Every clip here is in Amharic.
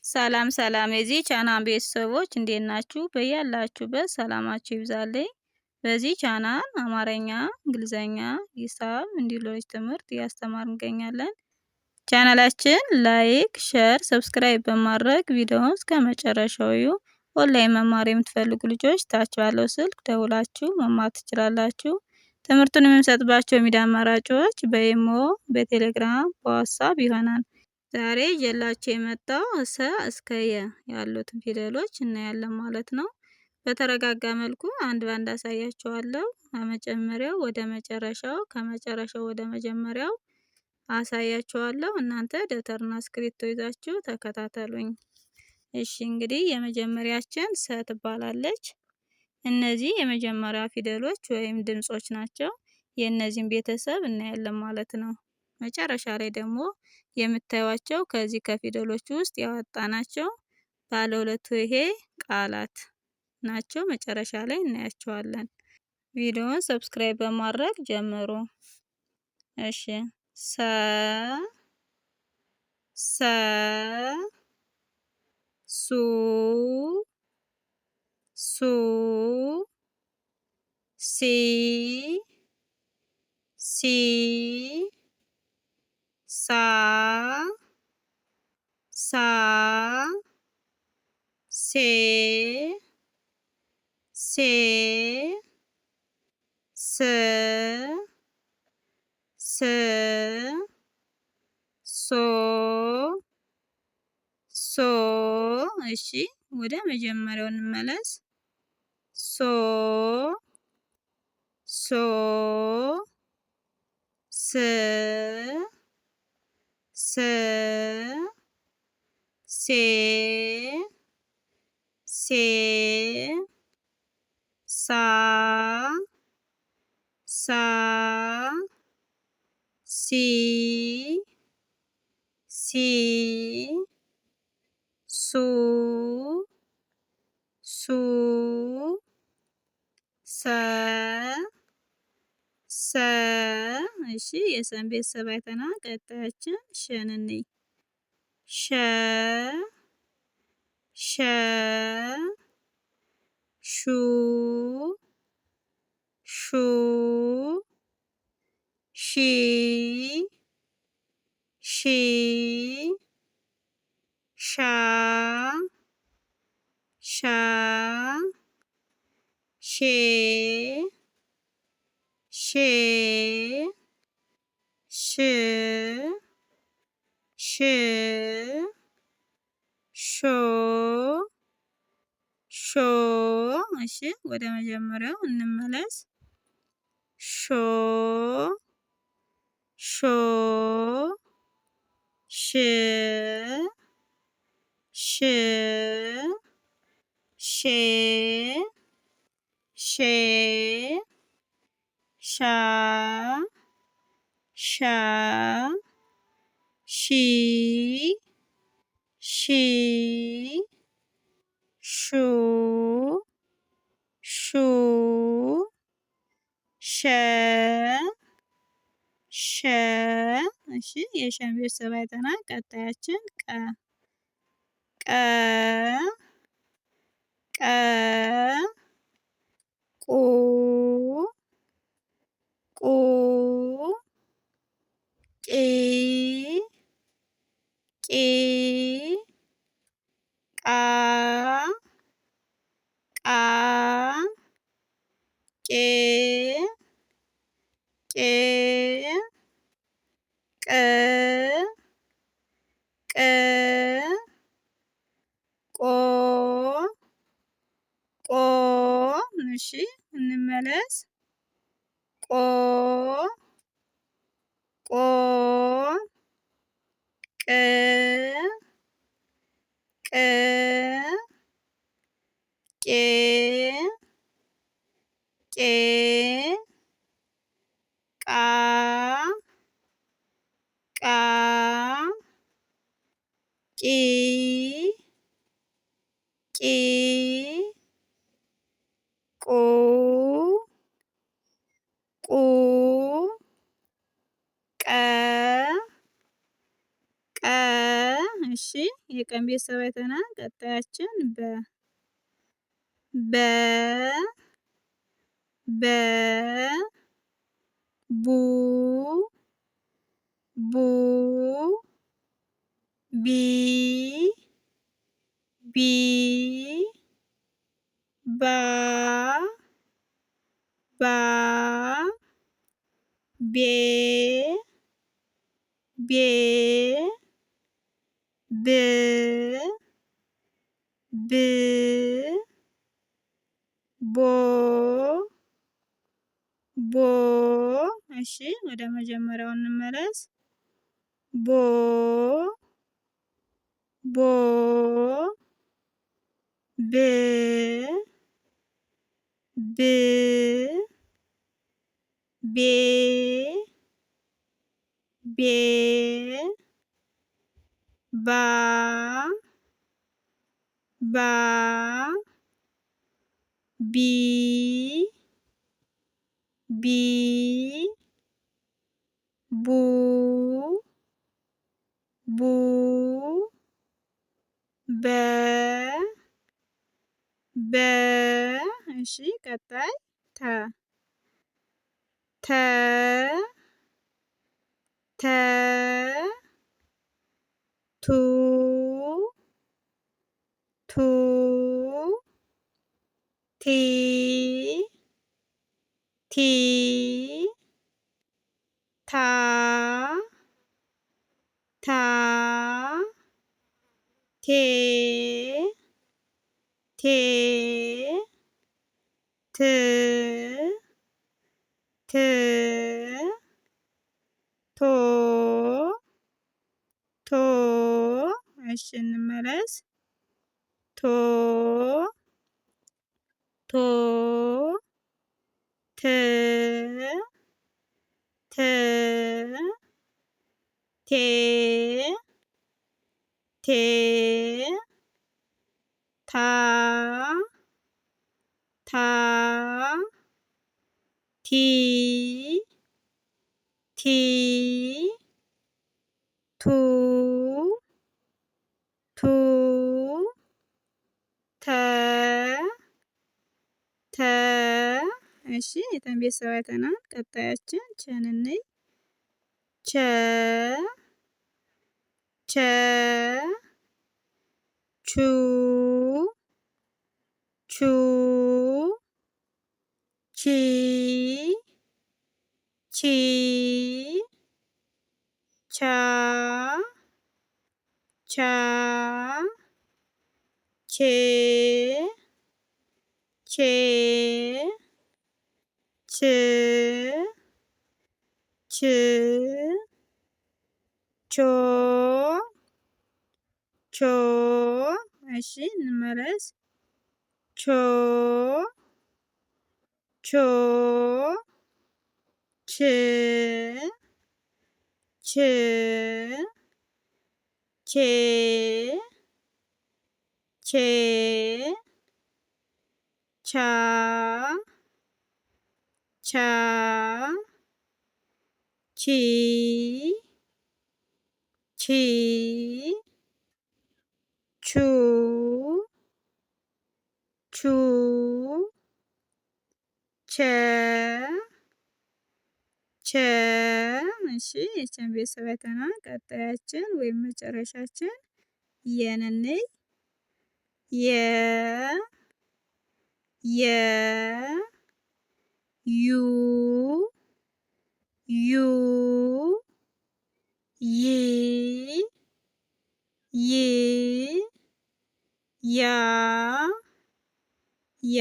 ሰላም ሰላም የዚህ ቻናል ቤተሰቦች እንዴት ናችሁ? በያላችሁበት ሰላማችሁ ይብዛልኝ። በዚህ ቻናል አማርኛ፣ እንግሊዘኛ፣ ሂሳብ እንዲሁም ሌሎች ትምህርት እያስተማርን እንገኛለን። ቻናላችን like፣ share፣ subscribe በማድረግ ቪዲዮውን እስከ መጨረሻው እዩ። ኦንላይን መማር የምትፈልጉ ልጆች ታች ባለው ስልክ ደውላችሁ መማር ትችላላችሁ። ትምህርቱን የምንሰጥባቸው የሚዲያ አማራጮች በኢሞ፣ በቴሌግራም፣ በዋትሳፕ ይሆናል። ዛሬ ይዤላችሁ የመጣው እሰ እስከ የ ያሉትን ፊደሎች እናያለን ማለት ነው። በተረጋጋ መልኩ አንድ ባንድ አሳያችኋለሁ። ከመጀመሪያው ወደ መጨረሻው፣ ከመጨረሻው ወደ መጀመሪያው አሳያችኋለሁ። እናንተ ደብተርና እስክሪብቶ ይዛችሁ ተከታተሉኝ። እሺ እንግዲህ የመጀመሪያችን ሰ ትባላለች። እነዚህ የመጀመሪያ ፊደሎች ወይም ድምጾች ናቸው። የእነዚህን ቤተሰብ እናያለን ማለት ነው። መጨረሻ ላይ ደግሞ የምታዩቸው ከዚህ ከፊደሎች ውስጥ ያወጣናቸው ባለ ሁለቱ ይሄ ቃላት ናቸው። መጨረሻ ላይ እናያቸዋለን። ቪዲዮውን subscribe በማድረግ ጀምሩ። እሺ ሰ ሰ ሱ ሱ ሲ ሲ ሳ ሳ ሴ ሴ ስ ስ ሶ ሶ። እሺ ወደ መጀመሪያው እንመለስ። ሶ ሶ ስ ስ ሴ ሴ ሳ ሳ ሲ ሲ ሱ ሱ ሰ ሰ። እሺ የሰን ቤተሰብ አይተናል። ቀጣያችን ሸን እንይ። ሸ ሸ ሹ ሹ ሺ ሺ ሻ ሻ ሼ ሼ ሽ ሽ ሾ ሾ። እሺ ወደ መጀመሪያው እንመለስ። ሾ ሾ ሽ ሽ ሼ ሼ ሻ ሻ ሺ ሺ ሹ ሹ ሸ ሸ። እሺ የሸን ቤተሰብ አይተናል። ቀጣያችን ቀ ቀ ቀ ቁ ቁ ቂ ቂ ቃ ቃ ቄ ቄ ቅ ቅ ቆ ቆ። እሺ እንመለስ። ቆ ቆ ቅ ቅ ቄ ቄ ቃ ቃ ቂ ቂ ቁ ቁ ቀ ቀ። እሺ የቀን ቤተሰብ አይተናል። ቀጣያችን በ በ በ ቡ ቡ ቢ ቢ ባ ባ ቤ ቤ ብ ብ ቦ ቦ። እሺ ወደ መጀመሪያው እንመለስ። ቦ ቦ ብ ብ ቤ ቤ ባ ባ ቢ ቢ ቡ ቡ በ በ። እሺ ቀጣይ ተ ተ ተ ቱ ቱ ቲ ቲ ታ ታ ቴ ቴ ት ት ቶ ቶ። እሺ እንመለስ። ቶ ቶ ት ት ቴ ቴ ታ ታ ቲ ቲ ቱ ቱ ተ ተ። እሺ የተን ቤተሰብ አይተናል። ቀጣያችን ቸን እንይ። ቸ ቸ ቹ ቹ ቺ ቺ ቻ ቻ ቼ ቼ ች ች ቾ ቾ። እሺ እንመለስ። ቾ ቾ ች ች ቼ ቼ ቻ ቻ ቺ ቺ ቹ ቹ ቸ ቸ። እሺ የቸን ቤተሰብ አይተናል። ቀጣያችን ወይም መጨረሻችን የን እንይ። የ የ ዩ ዩ ይ ይ ያ ያ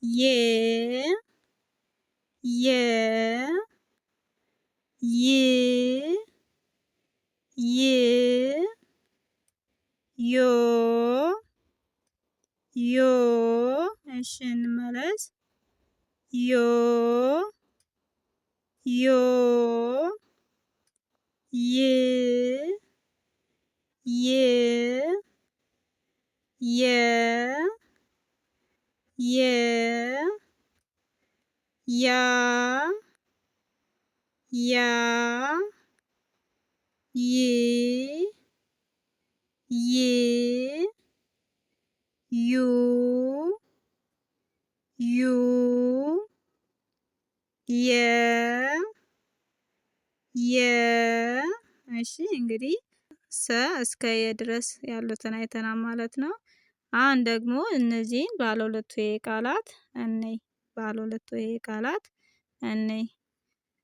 የ የ ይ ይ ዮ ዮ። እሺ እንመለስ። ዮ ዮ ይ ይ የ የ ያ ያ ይ ይ ዩ ዩ የ የ እሺ እንግዲህ ሰ እስከ የ ድረስ ያሉትን አይተናል ማለት ነው። አሁን ደግሞ እነዚህን ባለ ሁለት ሆሄ ቃላት እንይ። ባለ ሁለት ሆሄ ቃላት እንይ።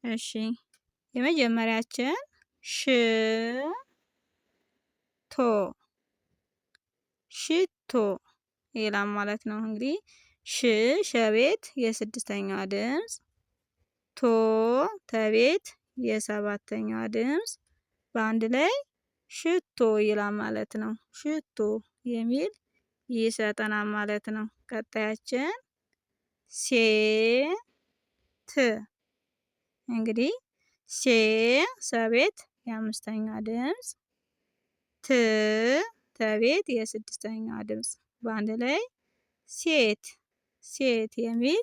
እሺ የመጀመሪያችን ሽ ቶ ሽቶ ይላል ማለት ነው። እንግዲህ ሽ ሸቤት የስድስተኛዋ ድምፅ፣ ቶ ተቤት የሰባተኛዋ ድምፅ በአንድ ላይ ሽቶ ይላል ማለት ነው። ሽቶ የሚል ይሰጠናል ማለት ነው። ቀጣያችን ሴት እንግዲህ ሴ ሰቤት የአምስተኛ ድምፅ፣ ት ተቤት የስድስተኛ ድምፅ በአንድ ላይ ሴት ሴት የሚል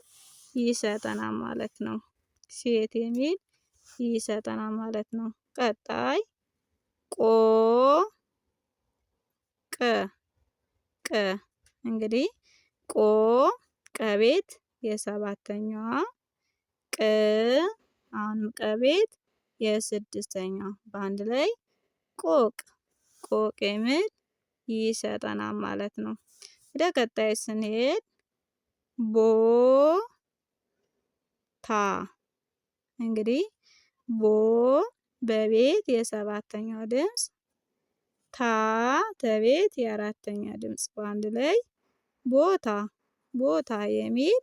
ይሰጠናል ማለት ነው። ሴት የሚል ይሰጠናል ማለት ነው። ቀጣይ ቆ ቅ ቅ እንግዲህ ቆ ቀቤት የሰባተኛዋ፣ ቅ አሁንም ቀቤት የስድስተኛዋ በአንድ ላይ ቆቅ ቆቅ የሚል ይሰጠናል ማለት ነው። ወደ ቀጣይ ስንሄድ ቦ ታ እንግዲህ ቦ በቤት የሰባተኛው ድምፅ፣ ታ ተቤት የአራተኛ ድምፅ በአንድ ላይ ቦታ ቦታ የሚል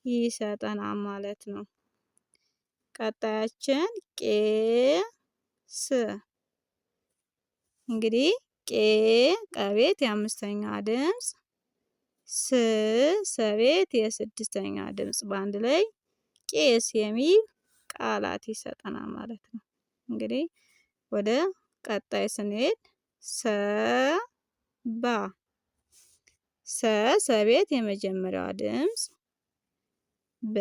ይሰጠናል ማለት ነው። ቀጣያችን ቄስ እንግዲህ ቄ ቀቤት የአምስተኛ ድምፅ፣ ስ ሰቤት የስድስተኛ ድምፅ በአንድ ላይ ቄስ የሚል ቃላት ይሰጠናል ማለት ነው። እንግዲህ ወደ ቀጣይ ስንሄድ ሰ ባ ሰ ሰቤት የመጀመሪያዋ ድምፅ፣ በ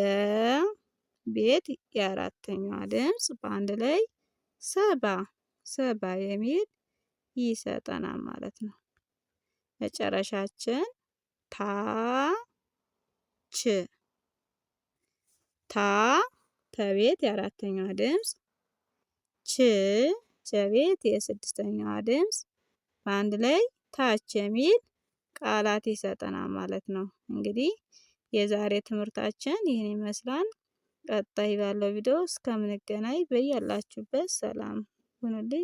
ቤት የአራተኛዋ ድምፅ በአንድ ላይ ሰባ ሰባ የሚል ይሰጠናል ማለት ነው። መጨረሻችን ታች ታ ተቤት የአራተኛዋ ድምፅ፣ ች ቸቤት የስድስተኛዋ ድምፅ በአንድ ላይ ታች የሚል ቃላት ይሰጠናል ማለት ነው። እንግዲህ የዛሬ ትምህርታችን ይህን ይመስላል። ቀጣይ ባለው ቪዲዮ እስከምንገናኝ በያላችሁበት ሰላም ሁኑልኝ።